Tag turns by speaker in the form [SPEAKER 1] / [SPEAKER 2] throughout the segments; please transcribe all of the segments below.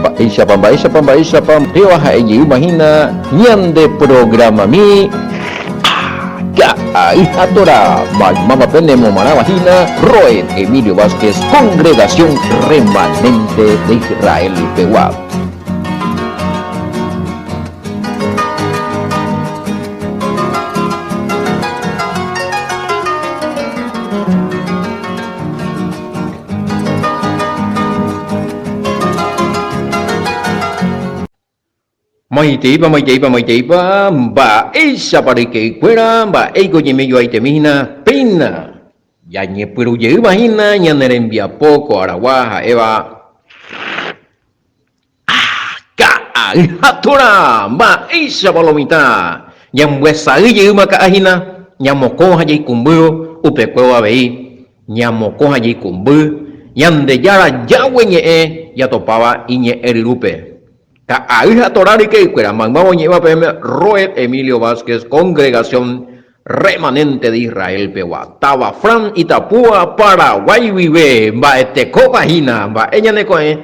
[SPEAKER 1] Mba'éichapa, mba'éichapa, mba'éichapa péva ha'e jeýma hína ñande programami Ka'ay ha Torá, maymáva pene momarãva hína Roed Emilio Vázquez, Congregación Remanente de Israel pegua. Maiteipa, maiteipa, maiteipa, mba'éichapa ryke'ykuéra, mba'éiko ñemejoaitemi hína péina jañepyrũjeýva hína ñane rembiapo ko aragua ha'éva Ka'ay ha torã, mba'éichapa lo mitã ñambyasay jeýma ka'a hína, ñamokõ ha jaikũmbýrõ, upekuévo avei ñamokõ ha jaikũmby Ñandejára Yahweh ñe'ẽ jatopáva iñe'ẽ ryrúpe. Ka'ay ha torã ryke'ykuéra, maymáva oñe'ẽva peẽme Roed Emilio Vázquez, Congregación Remanente de Israel pegua, táva Fran Itapúa, Paraguay guive, mba'etekópa hína, mba'e ñane ko'ẽ,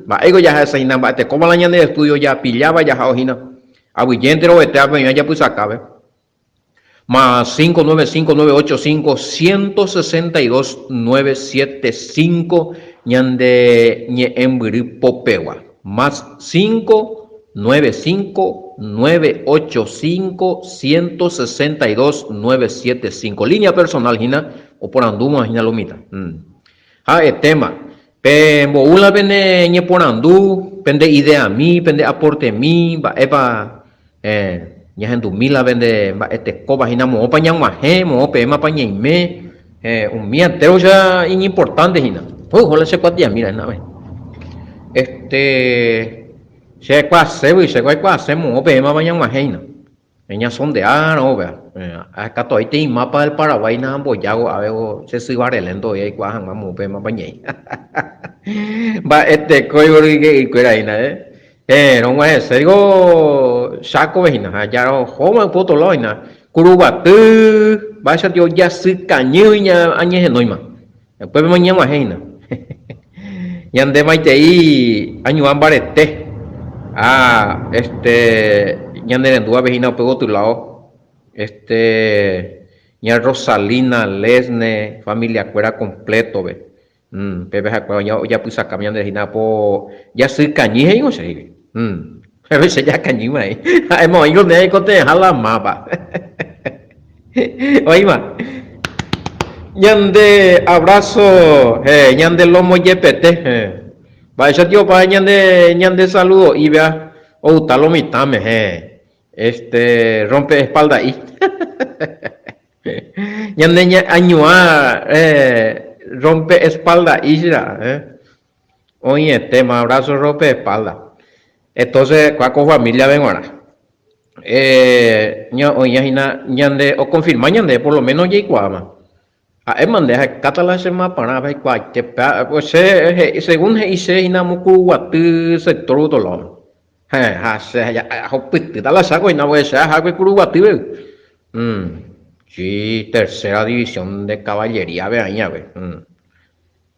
[SPEAKER 1] mba'éiko jahasa hína, mba'etekópa la ñande estudio japilláva jahao hína, aguyjénte rovete ápe oĩva japysakápe, más 5 9 5 9 8 5 162 9 7 5 ñande ñe'ẽmbyry popegua, más 5 9 5 9 8 5 162 9 7 5. Línea personal hína oporandúma hína lo mitã. Ha'etéma, pe mboúla pene ñeporandu, pende ideami, pende aportemi, mba'épa ñahendumi la pende mba'etekóva hína, moõpa ñag̃uahẽ, moõ peẽmapa ñaime, umi entéro cha iñimportánte hína. Oho la che kuatiami ra'e nave. Este, che aikuaaségui, che aikuaase moõ peẽmapa ñag̃uahẽ hína. Ñasondeárõ upéva. Katu aite mapa del Paraguay naambojávo avévo che syva relento voi aikuaa hag̃ua moõ peẽmapa ñaĩ. Mba'etekói oryke'ykuéra hína, eh. Rog̃uahẽséiko Chákove hína ha ja rohóma upe otro lado hína. Kuruguaty, mba'éicha tio jasy kañy añehenóima. Upépema ñag̃uahẽ hína. Ñande maitei añuã mbarete. Ha este ñane rendúvape hína upe gotyo este ña Rosalina Lesne familia-kuéra completo-pe. Pépe ha'ekuéra ojapysaka ñande hína po jasy kañy he'ívo che he'i. Pépe che jakañýma he'i. Ha'éma oĩko nde aikotevẽha la mápa. Oĩma. Ñande abrazo, ñande lomo jepete. Mba'éicha tio pa ñande ñande saludo'i vea outa lo mitãme, este rompe espalda'i. Ñande añuã rompe espalda'i che Oĩetéma abrazo rompe espalda. Entonces kua ko familia-pe g̃uarã. Oĩha hína ñande okonfirma ñande por lo menos jaikuaáma. Ha'éma nde ahekáta la che maparã aikuaaite che según he'i che hína Mukuruguaty sector Botolón. Héẽ, ha che ahupytýta la cháko hína porque che ahákue Kuruguatýpe. Sí, tercera división de caballería-pe aĩ hague.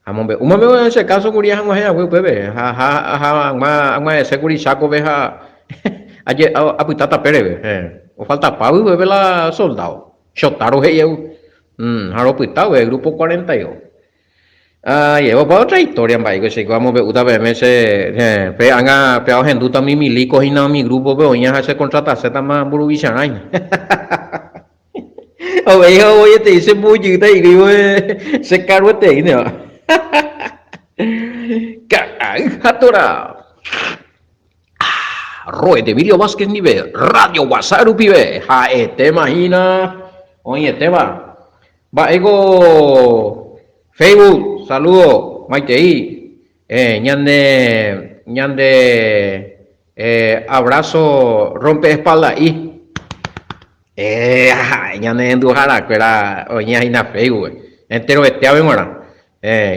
[SPEAKER 1] Amombe'úma pe che káso kuri ag̃uahẽ hague upépe, ha ha ag̃uahẽse kuri Chákope ha apyta tapéreve. Ofaltapágui upépe la soldádo, Chotaro he'i au. Ha ropyta upe grupo 42. Ay, opa otra historia mba'éiko che amombe'úta peẽme che pe ág̃a péva ohendúta umi milíko hína umi grúpope oĩva ha chekontratasétama mburuvicharã hína. Oveí ha ovoietei che mbojýta igrívo che karueteíneva. Ka'ay ha tora. Roed Emilio Vázquez ndive, Radio Guasa rupive, ha'etéma hína oĩetéva. Mba'éiko Facebook, saludo, maitei, ñande ñande abrazo rompe espalda'i. Ñane renduharakuéra oĩha hína Facebook-pe, enterovetévape g̃uarã,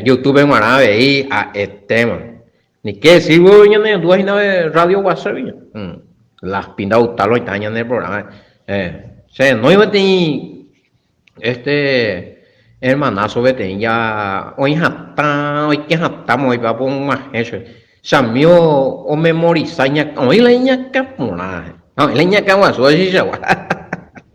[SPEAKER 1] YouTube-pe g̃uarã avei ha'etéma. Ni qué decir voi ñane rendúva hína Radio Guasave. Las pinta gustarlo oĩtaha ñane programa. Che renói peteĩ este hermanazo peteĩ ja oĩ hatã, oike hatã moõipa og̃uahẽ chupe. Chamío omemorisa iñakã, oĩ la iñakã porã, oĩ la iñakã guasu achichagua.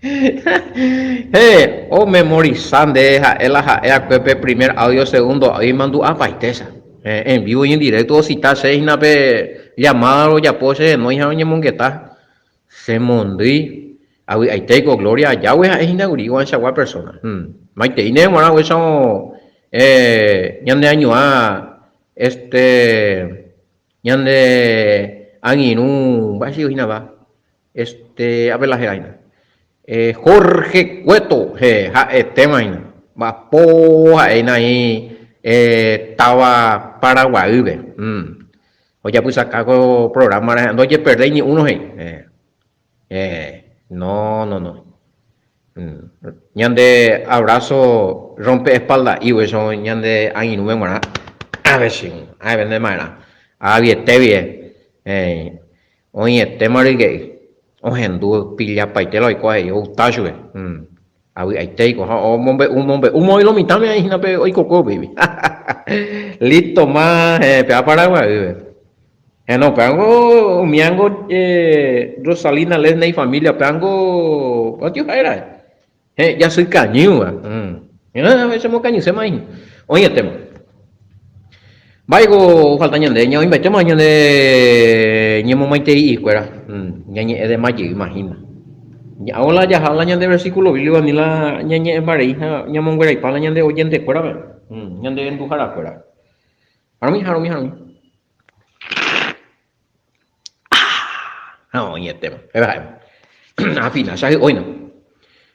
[SPEAKER 1] He, omemorisa nde ha'e la ha'e akue pe primer audio, segundo audio imandu'apaitécha. En vivo y en directo ocita che hína pe llamada rojapo che renói ha roñemongeta. Che mondýi, avy'aitéiko Gloria ajágui ha'e hína kuri ko'ãichagua persona. Maitei ndéve g̃uarã upéicha ñane añuã este ñane angirũ mba'e che hínava este ápe la héra hína Jorge Cueto he ha'etéma hína mba'apo ha'e hína aĩ táva Paraguaýpe. Ojapysaka ko programa rehe, ndojeperdéi ni uno he'i. Eh, eh, no, no, no. Mm. Ñande abrazo rompe espalda'i upéicha ñande angirũme g̃uarã. Ave che, ave nde ma'erã. Aviete vie. Eh, oĩetéma ryke'y. Ohendu pillapaite la oikóva he'i, outa chupe. Mm. Avy'aitéiko ha omombe'u mombe'úma oĩ lo mitãme aĩ hína pe oikokue upéipe. Listo ma péva Paraguaýpe. Héno upévango umíango Rosalina Lesney familia upévango otio ha'e ra'e. He jasy kañýva. Héno chemokañyséma aĩ hína. Oĩetéma. Mba'éiko ofalta ñande? Ñaoĩmbaitéma ñande ñemomaitei'ikuéra, ñañe'ẽ de más jeýma hína. Ña'õ la jaha la ñande versículo bíblico ani la ñañe'ẽmba rei ha ñamongueraipa la ñande oyentekuérape, ñande renduharakuérape. Haromi, haromi, haromi. Ha oĩetéma, péva ha'éma. Afina, che ahy'óina.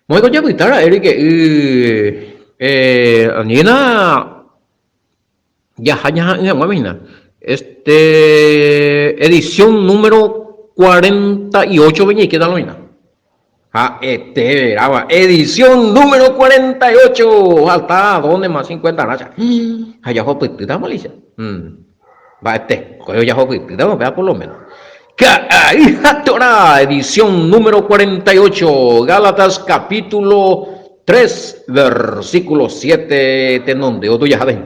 [SPEAKER 1] Moõiko japyta ra'e ryke'y, anína Jaha ñaha'ỹ hag̃uáme hína. Este edición número 48-pe ñaikéta loína. Ha'ete veráva, edición número 48! Falta dónde más 50 racha. Ha jahopytýta malicia. Mba'ete, ko'ẽ jahopytýta upéva por lo menos. Ka'ay ha Torá, edición número 48, Gálatas capítulo 3, versículo 7, tenonde otujahápe.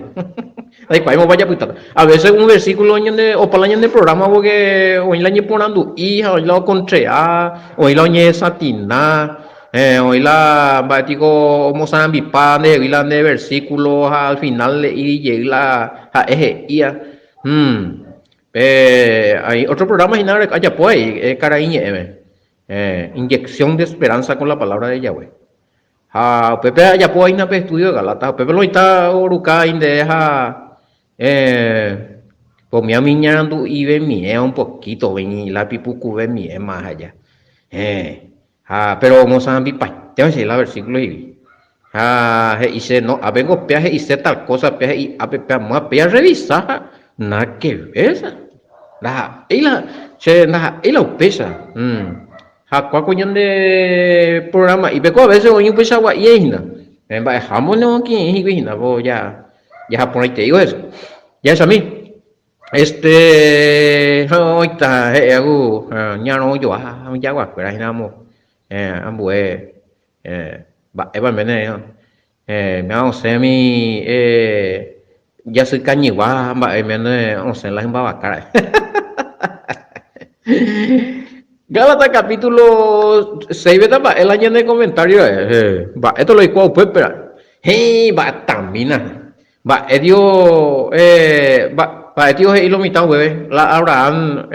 [SPEAKER 1] Ndaikuaáimova japytáta. A veces un versículo ñande, opa la ñande programa porque oĩ la ñeporandu'i ha oĩ la okontrea, oĩ la oñedesatina, eh, oĩ la mba'e piko omosarambipa ndehegui la nde versículo ha al final he'i jey la ha'e he'íva. Hmm. Pe hay otro programa hína ajapo ahí karai ñe'ẽme. Eh, inyección de esperanza con la palabra de Yahweh. Ha upépe ajapo hína pe estudio de Gálatas. Upépe lo oĩta oruka inde ha eh, pomía umi iñarandu'ivemiẽ un poquito, lápiz pukuvemiẽma ha ja. Eh, Ha péro omosãmbipaite oĩ la versículo he'i. Ha he'ise no, ápengo péa he'ise tal cosa, péa he'i ápe péa amóa, péa arrevisa ha nada que ver esa. Ndaha'éi la, che ndaha'éi la upéicha. Ha kua ko ñande programa'ípe ko a veces oĩ upeichagua'i hína. Mba'ehámo oñoki'ĩ hikuái hína ko ja jaha porãiteívo hese. Jahechami. Este, ha oĩta he'éva ku ñarõ ojoa ha ojaguakuéra hína amo ambue mba'épa oiméne péva osẽmi jasy kañygua ha mba'e oiméne osẽ la hymba vaka ra'e. Gálatas capítulo 6-pe mba'e la ñane comentario ra'e, mba'éta la oikuaa upépe ra'e. Héẽ, mba'etamína. Mba'e tio, mba'e tio he'i lo mitã upépe, la Abraham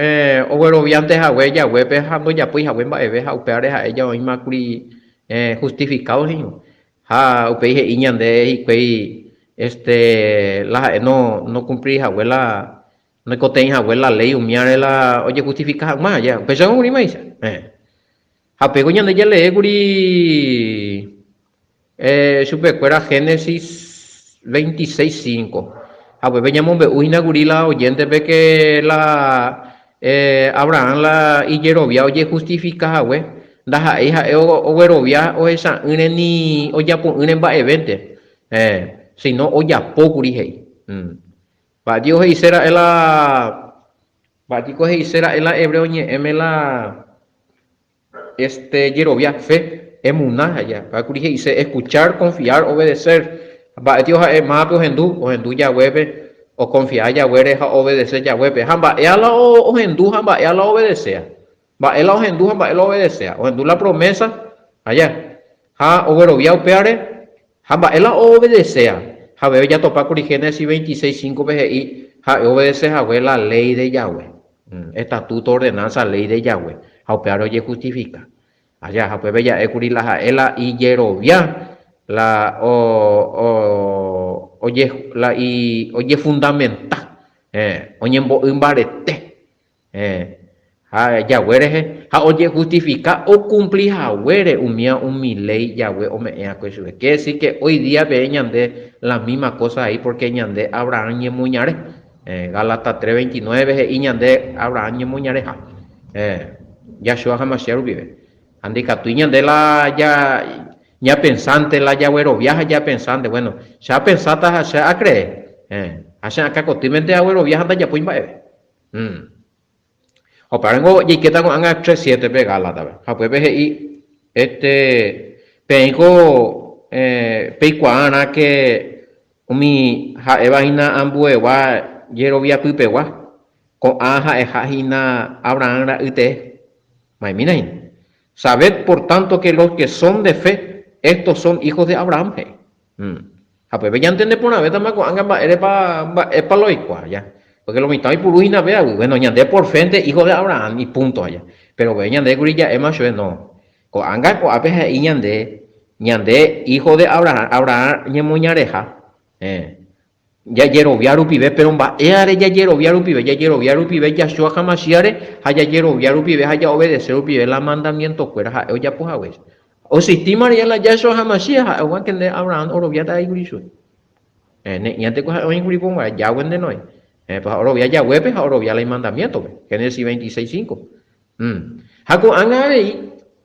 [SPEAKER 1] ogueroviánte hague Yahwépe ha ndojapói hague mba'eve ha upévare ha'e ja oĩma kuri justificado he'ívo. Ha upéi he'i ñande hikuái este la ha'e no nokumplíri hague la noikotevẽi hague la léi umíare la ojejustifika hag̃ua, ja upéicha kuri máicha. Ha upéiko ñande jalee kuri chupekuéra Génesis 26:5. Ha upépe ñamombe'u hína kuri la oyéntepe ke la Abrahán la ijerovia ojehustifika hague, ndaha'éi ha'e oguerovia ohecha'ỹre ni ojapo'ỹre mba'evénte, síno ojapo kuri he'i. Mba'e he'ise ra'e la Mba'e piko he'ise ra'e la hebreo ñe'ẽme la este jerovia, fe, emuná, he'i ha kuri he'ise escuchar, confiar, obedecer. Mba'e tio ha'e mávape ohendu? Ohendu Yahwépe. Okonfia jaguére ha oobedese jaguépe. Ha mba'éa la ohendu ha mba'éa la oobedesea. Mba'e la ohendu ha mba'e la oobedesea. Ohendu la promesa, aja, ha oguerovia upévare, ha mba'e la oobedesea. Ha avei jatopa kuri Génesis 26, 5-pe he'i ha'e oobedese hague la léi de Yahweh. Estatuto, ordenanza, léi de Yahweh. Ha upévare ojehustifika. Aja, ha upépe ja'e kuri la ha'e la ijerovia, la la ojefundamenta, oñembo'y mbarete, ha Yahweh rehe, ha ojehustifika okumpli haguére umíva umi léi Yahweh ome'ẽ va'ekue chupe. Quiere decir que hoy día peẽ ñande la misma cosa ahí porque ñande Abraham ñemoñare. Gálatas 3:29 he'i ñande Abraham ñemoñareha, Yahshua HaMashiach rupive. Ha ndikatúi ñande la ñapensánte, la jaguerovia ha ñapensánte, bueno, che apensáta ha che acree, ha che akã kotýmente aguerovia ha ndajapói mba'eve. Ha upévarengo jaikéta ko'ág̃a 3:7-pe Gálatape. Ha upépe he'i, este, peẽko peikuaarã ke Umi ha'éva hína ambuegua jeroviapypegua, ko'ã ha'eha hína Abraham ra'y tee. Ma'ẽmína hína. Sabed, por tanto, que los que son de fe, estos son hijos de Abraham, he'i. Ha upépe ñantende porãvétama ko'ág̃a mba'érepa mba'épa lo oikuaa, ja. Porque lo mitã oipuru hína pévagui. Bueno, ñande por fe-nte hijo de Abraham, y punto, ja. Pero upépe ñande kuri ja'éma chupe, no. Ko'ág̃a ko'ápe he'i ñande, ñande hijo de Abraham, Abraham ñemoñareha, héẽ, jajerovia rupive, péro mba'éare jajerovia rupive? Jajerovia rupive Yahshua HaMashiach-re ha jajerovia rupive ha jaobedece rupive la mandamiento-kuéra ha'e ojapo haguéicha. Oexistíma rire la Yahshua HaMashiach, ha'e oguãke nde Abraham oroviáta aíkuri chupe. Héẽ, ne'ĩante ko ha'e oĩkuri ko guare, Yahweh nde noĩ. Héẽ, pues orovia Yahweh-pe ha orovia la imandamiento-pe. Génesis 26, 5. Ha ko'ág̃a avei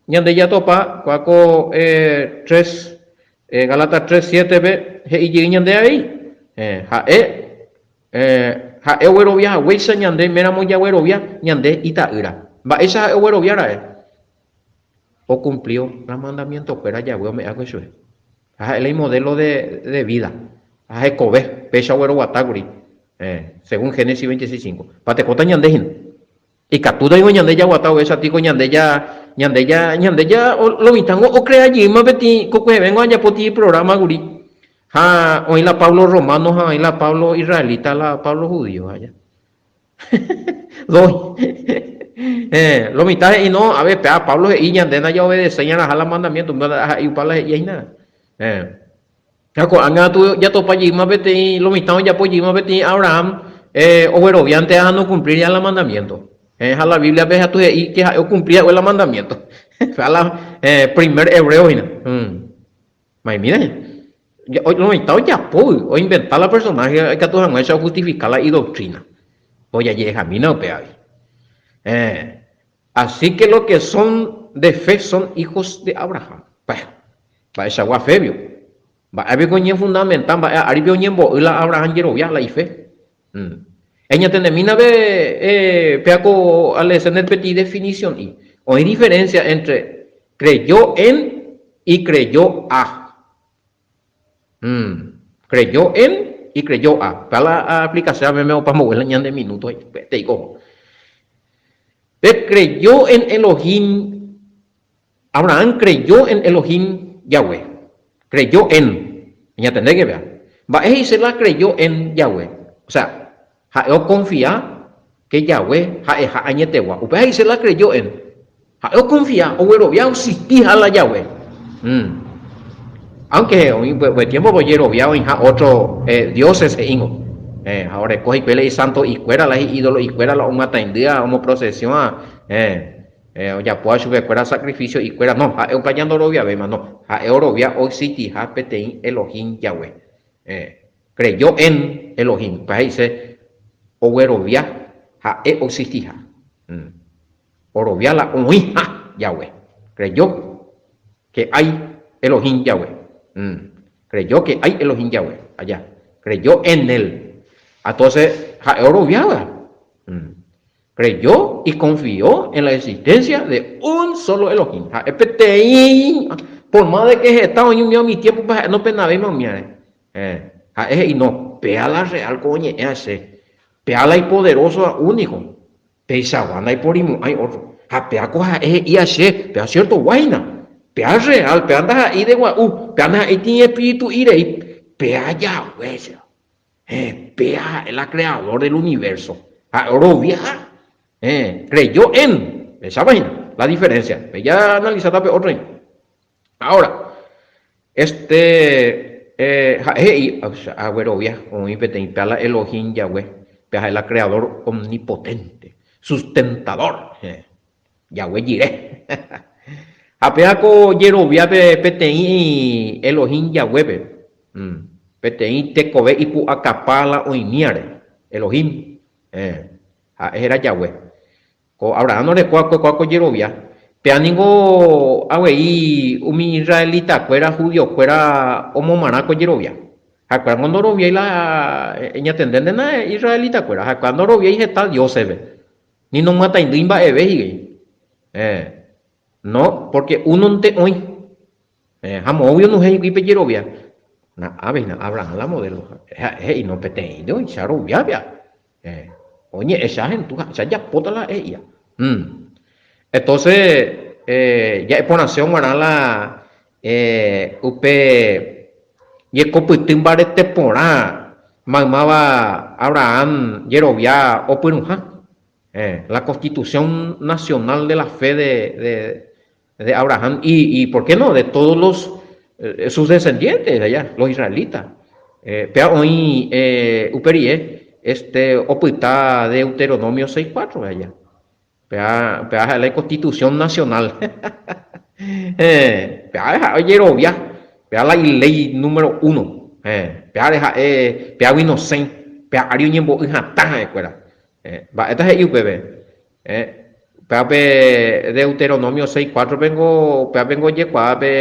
[SPEAKER 1] ñande jatopa kua ko tres, Gálatas tres siétepe he'i jey ñande avei, ha'e ha'e oguerovia haguéicha ñande oiméramo jaguerovia ñande ita'ýra. Mba'éicha ha'e oguerovia ra'e? Okumplívo la mandamientokuéra jave ome'ẽva'ekue chupe. Ha ha'e la imodélo de vida ha hekove péicha ogueroguata kuri, según Génesis 26, 5. Patekóta ñande hína. Ikatúta ningo ñande jaguata ovecha tiko ñande ja ñande ja ñande ja lo mitãngo ocrea jeýma peteĩ kokuehevéngo ajapo tei programa kuri ha oĩ la Pablo romano ha oĩ la Pablo israelita la Pablo judío ha ja dos eh, lo mitã he'i no a ver péa Pablo he'i ñande ndajaobedecéi ñaraha la mandamiento ha'e upa la he'i hína eh Ha ko'ág̃a katu jatopa jeýma peteĩ, lo mitã ojapo jeýma peteĩ Abraham ogueroviánte ha nokumplíri la mandamiénto. Ha la Bíbliape katu he'i ke ha'e okumpli hague la mandamiénto. Ha la primer hebreo hína. Ma'ẽmína hína. Lo mitã ojapo, oinventa la personáhe ikatu hag̃uáicha ohustifika la idoktrína. Ojajehehamína upévagui. Así que los que son de fe son hijos de Abraham. Mba'eichagua fe-pio? Mba'épeiko oñefundamenta mba'e áripe oñembo'y la Abraham jerovia, la ife? Eñatendemína pe péa ko aleese peteĩ definición'i. Oĩ diferencia entre creyó en y creyó a. Creyó en y creyó a. Péa la aaplikase aveme opa mbogue la ñande minuto peteĩ oho. Pe creyó en Elohim Abraham creyó en Elohim Yahweh. Creyó en. Eñatendéke péa. Mba'e he'ise la creyó en Yahweh? O sea, ha'e okonfia ke Yahweh ha'eha añetegua. Upéva he'ise la creyó en. Ha'e okonfia, oguerovia oexistiha la Yahweh. Aunque oĩ upe tiémpope ojerovia oĩha ótro dioses he'íngo. Ha oreko hikuái la isanto'ikuéra, la hi'idolo'ikuéra, la omyataindýva, omoprosesiõva. Ojapóva chupekuéra sacrificio ikuéra, no, ha'e upe aja ndoroviavéima, no, ha'e orovia oexistiha peteĩ Elohim Yahweh. Creyó en Elohim, upéva he'ise oguerovia ha'e oexistiha. Orovia la oĩha Yahweh. Creyó que hay Elohim Yahweh. Creyó que hay Elohim Yahweh. Allá. Creyó en él. Entonces, ha'e oroviáva. Creyó y confió en la existencia de un solo Elohim. Ha'e peteĩ, por más de que heta oĩ umi umi tiempo-pe ha'e nopenavéima umíare. Ha'e he'i no. péa la real ko oñe'ẽva che, péa la ipoderósova úniko, peichagua ndaiporimo'ãi ótro. Ha péa ko ha'e he'íva che, péa siertogua hína, péa real, péa ndaha'éi de gua'u, péa ndaha'éi tĩ espíritu'i rei, péa Yahweh che. Héẽ, péa ha'e la creador del universo. Ha'e orovia. Héẽ, creyó en. Pehechápa hína la diferencia. Pe ja analizáta pe otro hína. Ahora, este, eh, ha'e he'i, aguerovia, oĩ peteĩ péa la Elohim Yahweh, péa ha'e la creador omnipotente, sustentador. Héẽ. Jaguejyre. Ha péva ko jeroviápe peteĩ Elohim Yahweh-pe, peteĩ tekove ipu'akapa la oĩmíare, Elohim, ha'e héra Yahweh. Ko Abraham oreko va'ekue kóva ko jerovia. Péva ningo avei umi israelita-kuéra, judío-kuéra omomarã ko jerovia. Ha'ekuéra ningo ndoroviái la, eñatendéntena israelita-kuéra, ha'ekuéra ndoroviái heta dioses-pe. Ni nomyataindýi mba'eve hikuái. Eh, no, porque únonte oĩ. Eh, ha moõgui onuhẽ hikuái pe jerovia. Na'ápe hína, Abraham la modelo. Ha'e he'i, no, peteĩnte oĩ, che arovia péa. Eh, oñe'ẽ che ahendu ha che ajapóta la ha'e he'íva. Mm. Entonces, eh, ja'e porãse og̃uarã la eh, upe jekopyty mbarete porã Maymáva Abraham jerovia opyrũha, la Constitución Nacional de la Fe de, de, de Abraham y, y, ¿por qué no?, de todos los eh, sus descendientes allá, los israelitas. Eh, péa oĩ eh, upe rire este, opyta Deuteronomio 6.4 allá. Péa, péa ha'e la Constitución Nacional. Eh, péa ha'e ojerovia, péa la iléi número uno. Eh, péare ha'e, péagui nosẽi, péa ári oñembo'y hatã ha'ekuéra. Eh, mba'éta he'i upépe? Eh, péa pe Deuteronomio 6.4 pengo, péa pengo ojekuaa pe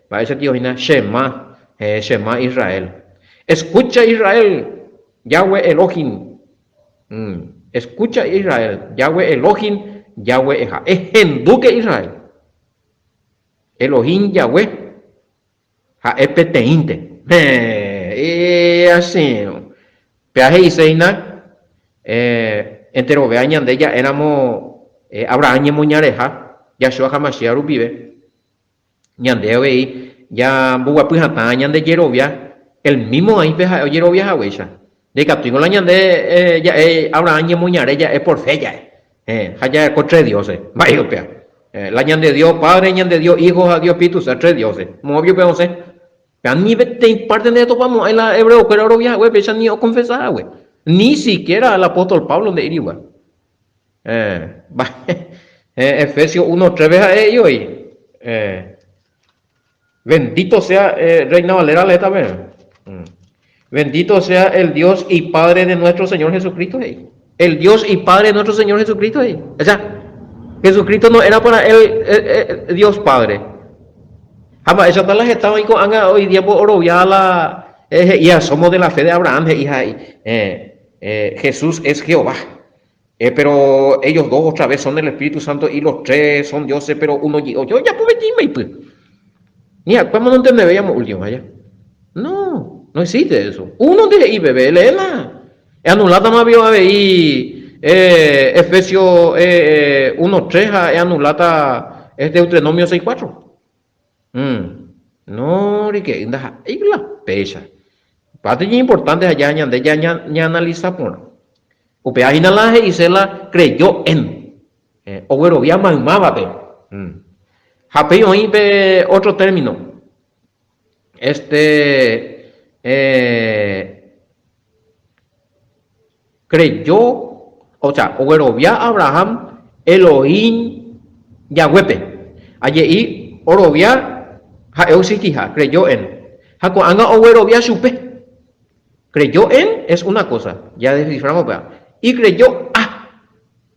[SPEAKER 1] mba'éicha tio hína, Shema, eh, Shema Israel. Escucha Israel, Yahweh Elohim, Escucha Israel, Yahweh Elohim, Yahweh eha. Ehendúke Israel. Elohim Yahweh ha'e peteĩnte. Héẽ, asẽrõ. Péa he'ise hína, enterovéva ñande ja'éramo Abraham ñemoñareha, Yahshua HaMashiach rupive. Ñande avei jamboguapy hatã ñande jerovia el mismo aĩpe ha'e ojerovia haguéicha. Ndaikatúingo la ñande ja'e Abraham ñemoñare ja'e por fe ja'e. Ha ja'eko tres dioses. Mba'e upéva? La ñande Dios Padre, ñande Dios Hijo ha Dios Espíritu Santo, tres dioses. Moõgui upéva osẽ? Péva ni peteĩ parte ndetopamo'ãi la hebreo-kuéra orovia hague péicha ni okonfesa hague. Ni siquiera el apóstol Pablo nde'íri upéva. Efesios 1, 3-pe ha'e he'i voi, Bendito sea, Reina Valera létape, Bendito sea el Dios y Padre de nuestro Señor Jesucristo, he'i. El Dios y Padre de nuestro Señor Jesucristo, he'i. O sea, Jesucristo no era para él Dios Padre. Ha mba'éichapa la heta oĩ ko'ág̃a hoy día orovia la he'íva somos de la fe de Abraham, he'i ha he'i, Jesús es Jehová. Pero ellos dos otra vez son el Espíritu Santo y los tres son dioses, pero uno ojo ojapo peteĩ mbaipy. Ni ha'ekuéma nontendevéi amo último aja. No, no existe eso. Uno nde he'i peve, leéla. Eanulátama pio avei eh, Efesios eh, 1.3 ha eanuláta Deuteronomio 6.4. Mm. No, rike'y ndaha'éi la péicha. Parte iñimportante ha ja ñande ja ñaanalisa porã. Upéva hína la he'ise la creyó en. Oguerovia maymávape. Ha péi oĩ pe otro término. Este creyó, o sea, oguerovia Abraham Elohim Yahweh-pe. Aje'i orovia ha'e oexistiha, creyó en. Ha ko'ág̃a oguerovia chupe. Creyó en es una cosa, ya desciframos upéva. Y creyó a.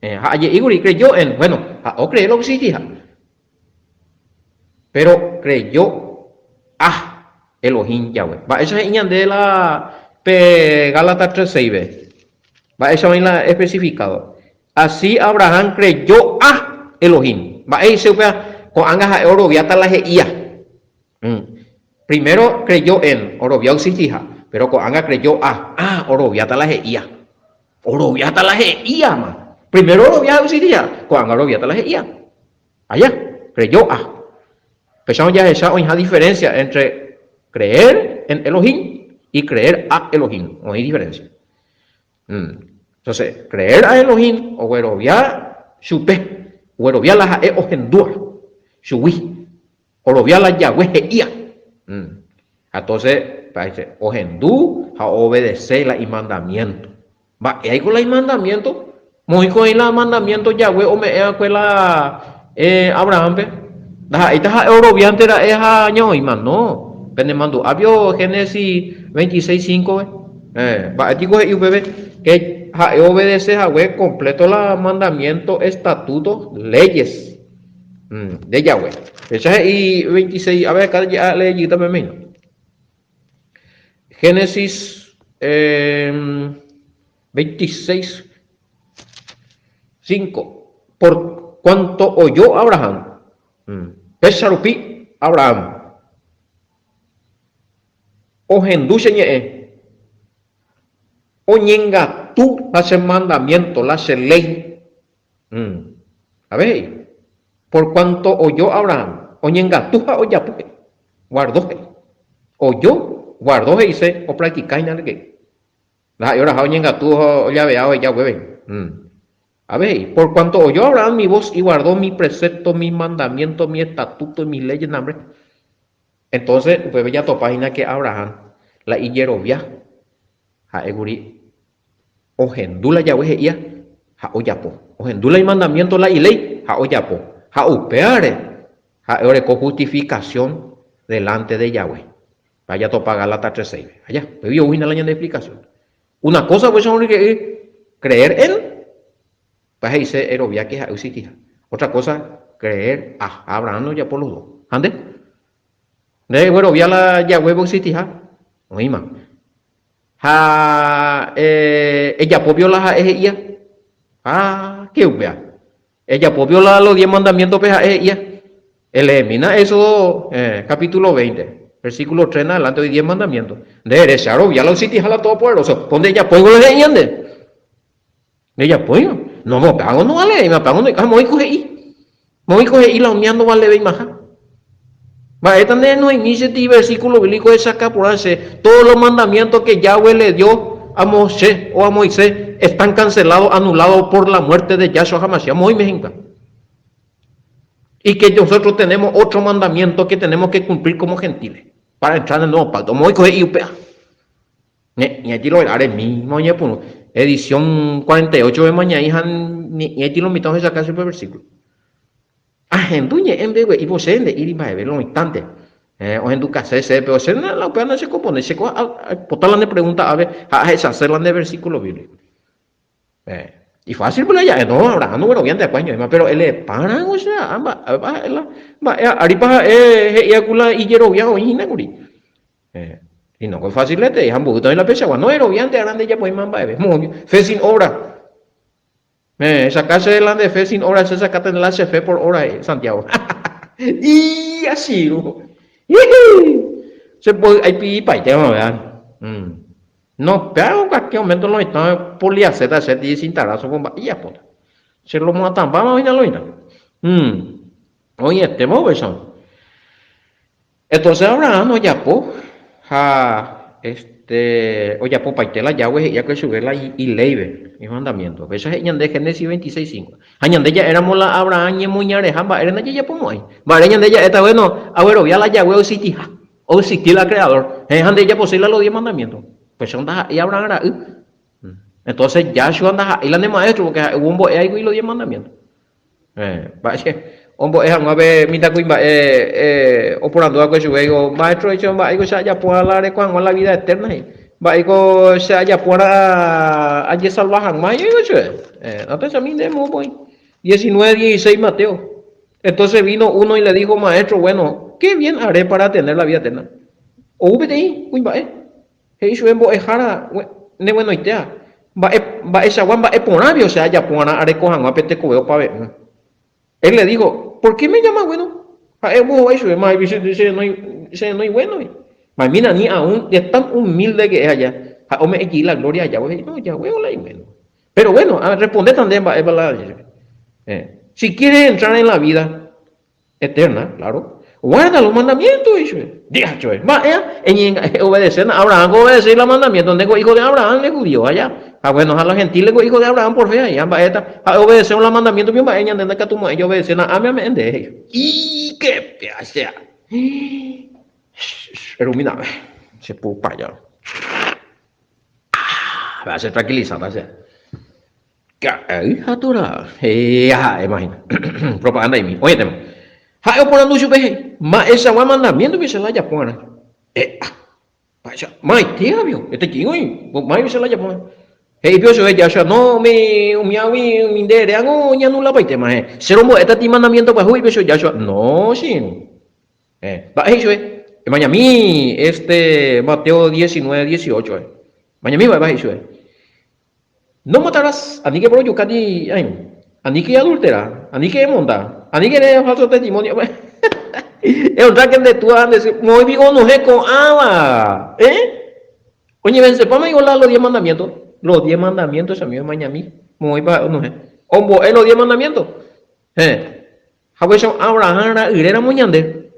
[SPEAKER 1] Ha aje'i kuri, creyó en, bueno, ha ocree lo oexistiha. Pero creyó a Elohim Yahweh. Mba'éicha he'i ñande la pe Gálatas 3:6-pe? Mba'éicha oĩ la especificado? Así Abraham creyó a Elohim. Mba'e he'ise upéva? Ko'ág̃a ha'e oroviáta la he'ía. Primero creyó en, orovia oexistiha. Péro ko'ág̃a creyó a, ah, oroviáta la he'ía. Oroviáta la he'íama. Primero orovia oexistiha, ko'ág̃a oroviáta la he'ía. Aja, creyó a. Upéicharõ jahecha oĩha diferencia entre creer en Elohim y creer a Elohim. Oĩ diferencia. Entonces, creer a Elohim oguerovia chupe, oguerovia la ha'e ohendúva chugui, orovia la Yahweh he'íva. Entonces, ohendu ha oobedece la imandamiento. Mba'e aiko la imandamiento? Moĩko oĩ la mandamiento Yahweh ome'ẽ va'ekue la Abraham-pe? Ndaha'éita ha'e oroviánte ra'e ha ñaoĩma. No. Penemandu'a pio Génesis 26, 5-pe? Mba'e piko he'i upépe? Ke ha'e obedece hague completo la mandamiento, estatuto, leyes de Yahweh. Péicha he'i 26, a ver, acá jalee jeýta peme. Génesis 26, 5. Por cuanto oyó Abraham, péicha rupi Abraham ohendu che ñe'ẽ, oñengatu la che mandamiento, la che léi. Ave he'i, Por cuanto oyó Abraham, oñengatu ha ojapo he'i, guardó he'i. Oyó, guardó he'ise opractica hína reke. Ndaha'éi oraha oñengatu ha ollavea oheja upépe. Ave he'i, Por cuanto oyó Abraham mi voz y guardó mi precepto, mis mandamientos, mi estatuto y mis leyes, nambre. Entonces, upépe jatopa hína que Abraham la ijerovia ha'ékuri Ohendu la Yahweh he'ía ha ojapo. Ohendu la imandamiénto la iléi ha ojapo. Ha upévare ha'e oreko hustifikasión delánte de Yahweh. Ha jatopa Gálatas 3:6-pe. Ha ja, upégui ou hína la ñande explikasión. Una kósa upéicha oñe'ẽ creer en, upéva he'ise erovia ke ha'e oexistiha. Ótra kósa, creer a. Abraham ojapo los dos. Ha nde? Nde eguerovia la Yahweh oexistiha? Oĩma. Ha ejapo pio la ha'e he'ía. Ha ke upéva. Ejapo pio la los diez mandamientos-pe ha'e he'ía. Eleemína Éxodo capítulo 20, versículo 3 en adelante oĩ diez mandamientos. Nde erecha rovia la oexistiha la Todopoderoso. Ko ndejapóingo la he'ía nde. Ndejapóirõ. No, upévango ndovalevéima, upévango ndoiko. Ha moõiko he'i. Moõiko he'i la umía ndovaleveimaha. Mba'éta nde noĩmi che ti versículo bíblico hechaka porã che, todos los mandamientos que Yahweh le dio a Moshe o a Moisés están cancelados, anulados por la muerte de Yahshua HaMashiach. Moõime he'íta. Y que nosotros tenemos otro mandamiento que tenemos que cumplir como gentiles para entrar en el nuevo pacto. Moõiko he'i upéva. Ñe'ẽti lo aremíma oñepyrũ. Edición 48 emaña'i ha ñe'ẽti lo mitã ohechauka chupe versículo. Ahendu ñe'ẽ mbegue'i po che nde'íri mba'eve lo mitãnte. Eh, ohendukase chéve, pero che la upéva na che compone, che ko aipota la ne pregunta ave ha ahechase la nde versículo bíblico. Eh, ifácil pues la ja'e, no, Abraham ogueroviánte akue añoĩma, pero elepáramo che a'a mba'épa ha'e la mba'e áripa ha'e he'íva ku la ijerovia oĩ hína kuri. Eh, y no ko facilete, ha mboýta oĩ la peichagua. No eroviánte ára ndejapoíma mba'eve. Moõ, fe sin obra. Eh, esaka che la nde fe sin obra, che sakáta la che fe por obra, he'i Santiago. Ii, achiru. Che poy aipiripaitérõ, vea. Mm. No, péva cualquier momento lo mitã poliaceta che ti cintarazo ko mba'e ijapóta. Che lo moatãmbáma oĩna lo mitã. Mm. Oĩetéma upéicha. Entonces Abraham ojapo ha este ojapopaite la Yahweh he'i va'ekue chupe la iléipe, imandamiénto. Upéicha he'i ñande Génesis 26, 5. Ha ñande ja'éramo la Abraham ñemoñareha mba'ére ndajajapomo'ãi. Mba'ére ñande ja'éta, bueno, aguerovia la Yahweh oexistiha, oexisti la Creador, heẽ ha ndejaposéi la los diez mandamientos. Upéicha ndaha'éi Abraham ra'y. Entonces Yahshua ndaha'éi la ne maestro, porque ha'e ombo'e aikuri los diez mandamientos. Mba'e ombo'e hag̃ua pe mitãkuimba'e oporandu va'ekue chupe, he'i, Maestro, he'i, mba'éiko che ajapo la areko hag̃ua la vida eterna, he'i, mba'éiko che ajapo va'erã ajesalva hag̃ua, he'i chupe. Apensami nde moõpa oĩ. 19, 16 Mateo. Entonces vino uno y le dijo, Maestro bueno, ¿qué bien haré para tener la vida eterna? Ou peteĩ kuimba'e. He'i chupe mbo'ehára neguenoitéva, Mba'e, mba'eichagua mba'e porãvi che ajapo va'erã areko hag̃ua pe tekove opave'ỹ. Él le dijo, Por qué me llamas bueno? Ha'e ombohovái chupe, Mávagui che renói, che renói bueno-gui. Maimína ni aún de tan humilde que es allá, ha ome'ẽ jey la gloria a Yahweh, he'i, no, Yahweh la ibueno. Pero bueno, arrespondéta nde mba'épa la eh, si quieres entrar en la vida eterna, claro, guarda los mandamientos, he'i chupe. Diga chupe, mba'éa, eñeobedecéna, Abraham ko obedece la mandamiento, ndéko hijo de Abraham, nde judío allá. Ha bueno, ha la gentile ko hijo de Abraham por fe, ha mba'éta, ha obedece la mandamiento, mba'e ñande ndaikatumo'ãi jaobedecéna, áme ame'ẽ nde, he'i. Y qué peacha. Erumína, che pupa ya. Ah, che tranquilizata che. Ka'ay ha tora. Hea ha'e imagina. Propaganda imi. Oĩetema. Ha'e oporandu chupe he'i, Mba'eichagua mandamiento che la ajapo va'erã? E'a. Mba'eicha, maitéva pio, eteitei oĩ, máipe che la ajapo va'erã. He'i pio chupe Joshua, No, umi, umiágui umi nde eréango oñanulapaitéma, heẽ. Che rombo'éta ti mandamiento pyahu, he'i pio chupe Joshua, No, che irũ. Eh, mba'e he'i chupe? Emañami este Mateo 19, 18, eh. Emañami mba'épa he'i chupe. No matarás, aníke porojuka ni airũ, aníke eadultera, aníke emonda, aníke ere falso testimonio. Ehonráke nde túa ha nde sy, moõ piko onohẽ ko'ãva? Eh? Oñevensepáma piko la los diez mandamientos? Los diez mandamientos che amigo emañami, moõipa onohẽ? Ombo'e los diez mandamientos? Eh. Haguéicha Abraham ra'yréramo ñande,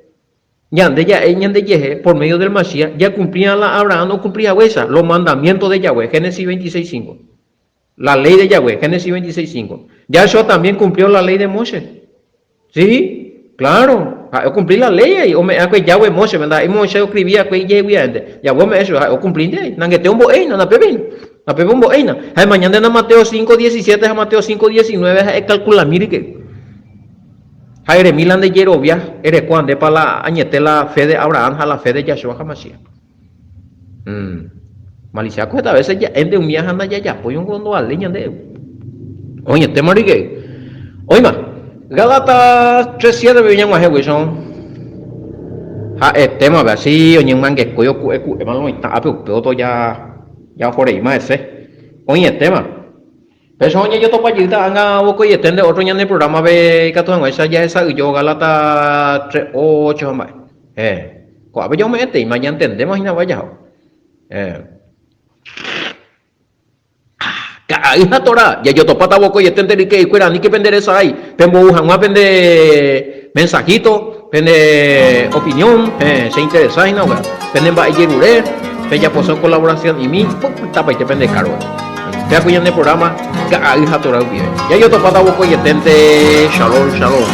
[SPEAKER 1] ñande ja'e ñandejehe por medio del Masías, jakumplíva la Abraham okumpli haguéicha, los mandamientos de Yahweh, Génesis 26, 5. La ley de Yahweh, Génesis 26, 5. Yahshua también cumplió la ley de Moshe. Sí, claro, ha'e okumpli la ley ahí, ome'ẽ va'ekue Yahweh Moshe-pe, ndaha'éi Moisés oskrivi va'ekue ijehegui aénte. Yahweh ome'ẽ chupe, ha'e okumplínte ahí, nangete ombo'éina, napépe hína. Napépe ombo'éina. Ha emañántena Mateo 5, 17 ha Mateo 5, 19 ha ekalkulami rike. Ha eremi la nde jerovia, erekóva ndépa la añete la fe de Abraham ha la fe de Yahshua HaMashiach. Mm. Maliciako heta veces ja'énte umíva ha ndajajapói ongondovaléi ñande. Oĩetéma rike. Oĩma. Gálatas 3:7 pe ñag̃uahẽ guéicha. Ha'etéma pe asi oñemyangekói oku'e ku'éma lo mitã ápe upe oto ja ja ohoreíma hese. Oĩetéma. Péicha oñejotopa jeýta ág̃a vokoiete nde ótro ñane prográmape ikatu hag̃uáicha jahesa'ỹijo Gálatas 3:8 ha mba'e. Héẽ. Ko'ápe jaome'ẽteíma ñantendéma hína mba'e jahávo. Héẽ. Ka'ay ha Torá, jajotopáta vokoiete ryke'ykuéra, aníke pende resarái, pembou hag̃ua pende mensajito, pende opinión, héẽ, che interesa hína upéva, pende mba'ejerure, pejapose colaboracion'imi, pypytapaite pende kárgope. Péva ko ñane programa Ka'ay ha Torá rupive. Jajotopáta vokoieténte, Shalom, shalom.